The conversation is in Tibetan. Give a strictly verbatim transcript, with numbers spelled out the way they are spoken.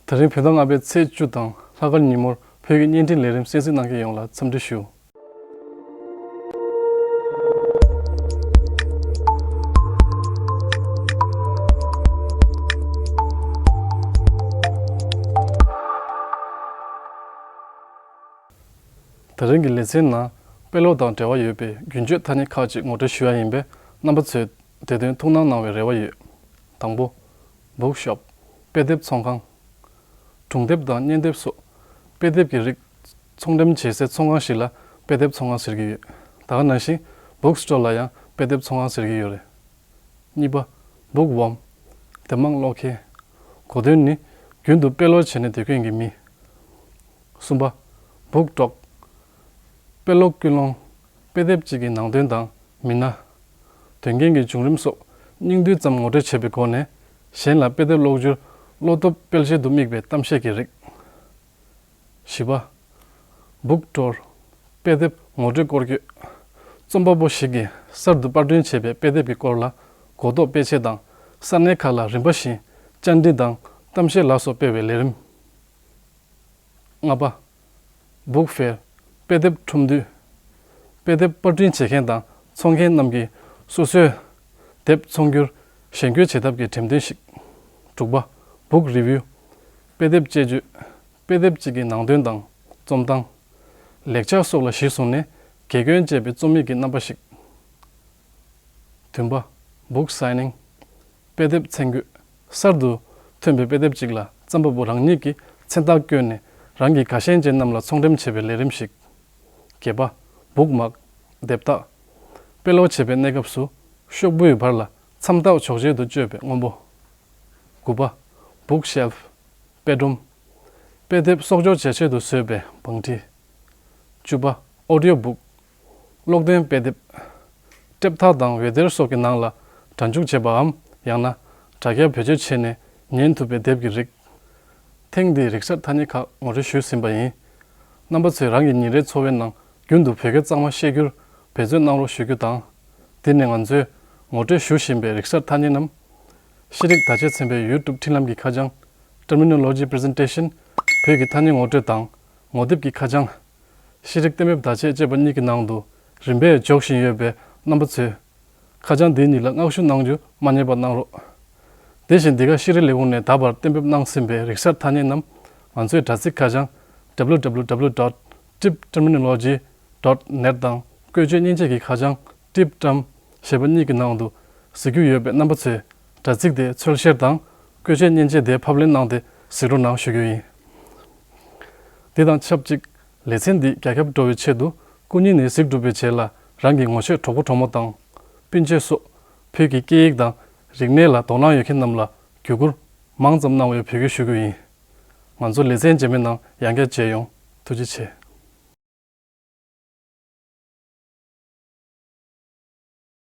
ད་རིང་བོད་ཟླ་ལྔ་པའི་ཚེས་བཅུ་དང་ལྷག་དཀར་ཉིན་མོར་བོད་ཀྱི་བརྙན་འཕྲིན་ལས་རིམ་གསན་གཟིགས་གནང་མཁན་ཡོངས་ལ་འཚམས་འདྲི་ཞུ། ད་རིང་གི་ལེ་ཚན་ནང་དཔེ་ཀློག་དང་འབྲེལ་བ་ཡོད་པའི་རྒྱུན་སྤྱོད་ཐ་སྙད་ཁག་ཅིག་ངོ་སྤྲོད་ཞུ་ཡ་ཡིན་པས། རྣམ་པ་ཚོས་དེ་དོན་ཐུགས་སྣང་གནང་བའི་རེ་བ་ཡོད། དང་པོ། Bookshop། དཔེ་དེབ་ཚོང་ཁང་། སྒྲུང་དེབ་དང་བརྙན་དེབ་སོགས་དཔེ་དེབ་ཀྱི་རིགས་ཚོང་འགྲེམས་བྱེད་སའི་ཚོང་ཁང་ཞིག་ལ་དཔེ་དེབ་ཚོང་ཁང་ཟེར་གྱི་ཡོད། ད་ག་ནང་བཞིན་bookstore ལ་ཡང་དཔེ་དེབ་ཚོང་ཁང་ཟེར་གྱི་ཡོད་རེད། གཉིས་པ། Bookworm། དེབ་མང་ཀློག་མཁན། གོ་དོན་ནི་རྒྱུན་དུ་དཔེ་ཀློག་བྱས་ནས་སྡོད་མཁན་གྱི་མི། གསུམ་པ། Bookdog། དཔེ་ཀློག་ཀུན་སློང་། དཔེ་དེབ་གཅིག་གི་ནང་དོན་དང་མི་སྣ། དོན་རྐྱེན་གྱི་བྱུང་རིམ་སོགས་སྙིང་བསྡུས་ཙམ་ངོ་སྤྲོད་བྱེད་པའི་སྒོ་ནས་གཞན་ལ་དཔེ་དེབ་ཀློག་རྒྱུར་བློ་སྟོབས་སྤེལ་བྱེད་དུ་དམིགས་པའི་གཏམ་བཤད་ཀྱི་རིགས། བཞི་པ། Booktour། དཔེ་དེབ་ངོ་སྤྲོད་སྐོར་སྐྱོད། རྩོམ་པ་པོ་ཞིག་གིས་གསར་དུ་པར་སྐྲུན་བྱས་པའི་དཔེ་དེབ་ཀྱི་སྐོར་ལ་གོ་རྟོགས་སྤེལ་ཆེད་དང་ས་གནས་ཁག་ལ་རིམ་པ་བཞིན་བཅར་འདྲི་དང་གཏམ་བཤད་ལ་སོགས་སྤེལ་བའི་ལས་རིམ། ལྔ་པ། Book Fair། དཔེ་དེབ་ཁྲོམ་འདུས། དཔེ་དེབ་པར་སྐྲུན་བྱེད་མཁན་དང་འཚོང་མཁན་རྣམས་ཀྱིས་སོ་སོའི་དེབ་ཚོང་རྒྱུར་ཞེན་སྐུལ་བྱེད་ཐབས་ཀྱི་འགྲེམས་སྟོན་ཞིག། དྲུག་པ། Book Review། དཔེ་དེབ་དཔྱད་བརྗོད། དཔེ་དེབ་གཅིག་གི་ནང་དོན་དང་རྩོམ་སྟངས། ལེགས་ཆ་སོགས་ལ་གཞི་བཟུང་ནས་དགེ་སྐྱོན་བཅས་པའི་རྩོམ་ཡིག་གི་རྣམ་པ་ཞིག། བདུན་པ། Book Signing། དཔེ་དེབ་མཚན་བཀོད། གསར་དུ་ཐོན་པའི་དཔེ་དེབ་ཅིག་ལ་རྩོམ་པ་པོ་རང་ཉིད་ཀྱིས་མཚན་རྟགས་བཀོད་ནས་རང་གི་དགའ་ཞེན་ཅན་རྣམས་ལ་ཚོང་འགྲེམས་བྱེད་པའི་ལས་རིམ་ཞིག། བརྒྱད་པ། Bookmark། དེབ་རྟགས། དཔེ་ཀློག་བྱེད་པའི་གནས་སྐབས་སུ་ཤོག་བུའི་བར་ལ་མཚམས་རྟགས་འཇོག་བྱེད་དུ་སྤྱོད་པའི་སྔོན་པོ། དགུ་པ། Bookshelf། དཔེ་སྒྲོམ། དཔེ་དེབ་གསོག་འཇོག་བྱེད་ཆེད་དུ་བཟོས་པའི་བང་ཁྲི། བཅུ་པ། Audio Book། ཀློག་འདོན་དཔེ་དེབ། དེབ་ཐེར་དང་འོད་སྡེར་སོགས་ཀྱི་ནང་ལ་སྒྲ་འཇུག་བྱས་པའམ་ཡང་ན་དྲ་རྒྱ་བེད་སྤྱོད་བྱས་ནས་ཉན་ཐུབ་པའི་དེབ་ཀྱི་རིགས། ཐེངས་འདིའི་རིག་གསར་ཐ་སྙད་ཁག་ངོ་སྤྲོད་ཞུས་ཟིན་པ་ཡིན། རྣམ་པ་ཚོས་རང་གི་ཉིན་རེའི་འཚོ་བའི་ནང་རྒྱུན་དུ་བོད་སྐད་གཙང་མ་བཤད་རྒྱུར་འབད་བརྩོན་གནང་རོགས་ཞུ་རྒྱུ་དང་། འདི་ནི་ང་ཚོས་ངོ་སྤྲོད་ཞུ་བཞིན་པའི་རིག་གསར་ཐ་སྙད་རྣམས། ཤེས་རིག་བརྡ་ཆད་ཚན་པའི་YouTube་འཕྲིན་ལམ་གྱི་ཁ་བྱང་Terminology Presentation། བོད་ཀྱི་ཐ་སྙད་ངོ་སྤྲོད་དང་ངོ་དེབ་ཀྱི་ཁ་བྱང་། ཤེས་རིག་གཏན་འབེབས་བརྡ་ཆད་ཅེས་པ་གཉིས་ཀྱི་ནང་དུ་རིམ་པས་འཇོག་བཞིན་ཡོད་པས། རྣམ་པ་ཚོས་ཁ་བྱང་འདི་གཉིས་ལ་མངགས་ཞུ་གནང་རྒྱུ་མ་བསྙེལ་བ་གནང་རོགས། དེ་བཞིན་འདི་ག་ཤེས་རིག་ལས་ཁུངས་ནས་ད་བར་གཏན་འབེབས་གནང་ཟིན་པའི་རིག་གསར་ཐ་སྙད་རྣམས་ང་ཚོའི་དྲ་ཚིགས་ཁ་བྱང་W W W dot tip terminology dot net དང་བཀོལ་སྤྱོད་མཉེན་ཆས་ཀྱི་ཁ་བྱང་Tip Term ཞེས་པ་གཉིས་ཀྱི་ནང་དུ་གཟིགས་རྒྱུ་ཡོད་པས། རྣམ་པ་ཚོས་དྲ་ཚིགས་དེ་འཚོལ་བཤེར་དང་བཀོལ་སྤྱོད་མཉེན་ཆས་དེ་ཕབ་ལེན་གནང་སྟེ་གཟིགས་རོགས་གནང་ཞུ་རྒྱུ་ཡིན། དེ་དང་ཆབས་ཅིག་ལེ་ཚན་འདི་རྒྱ་ཁྱབ་འགྲོ་བའི་ཆེད་དུ་སྐུ་ཉིད་ནས་གཟིགས་གྲུབ་པའི་རྗེས་ལ་རང་གི་ངོ་ཤེས་གྲོགས་པོ་གྲོགས་མོ་དང་། སྤུན་མཆེད་སོགས་བོད་ཀྱི་སྐད་ཡིག་དང་རིག་གནས་ལ་དོ་སྣང་ཡོད་མཁན་རྣམས་ལ་བརྒྱུད་བསྐུར་མང་ཙམ་གནང་བའི་འབོད་སྐུལ་ཞུ་རྒྱུ་ཡིན། ང་ཚོ་ལེ་ཚན་རྗེས་མའི་ནང་ཡང་བསྐྱར་མཇལ་ཡོང་། ཐུགས་རྗེ་ཆེ།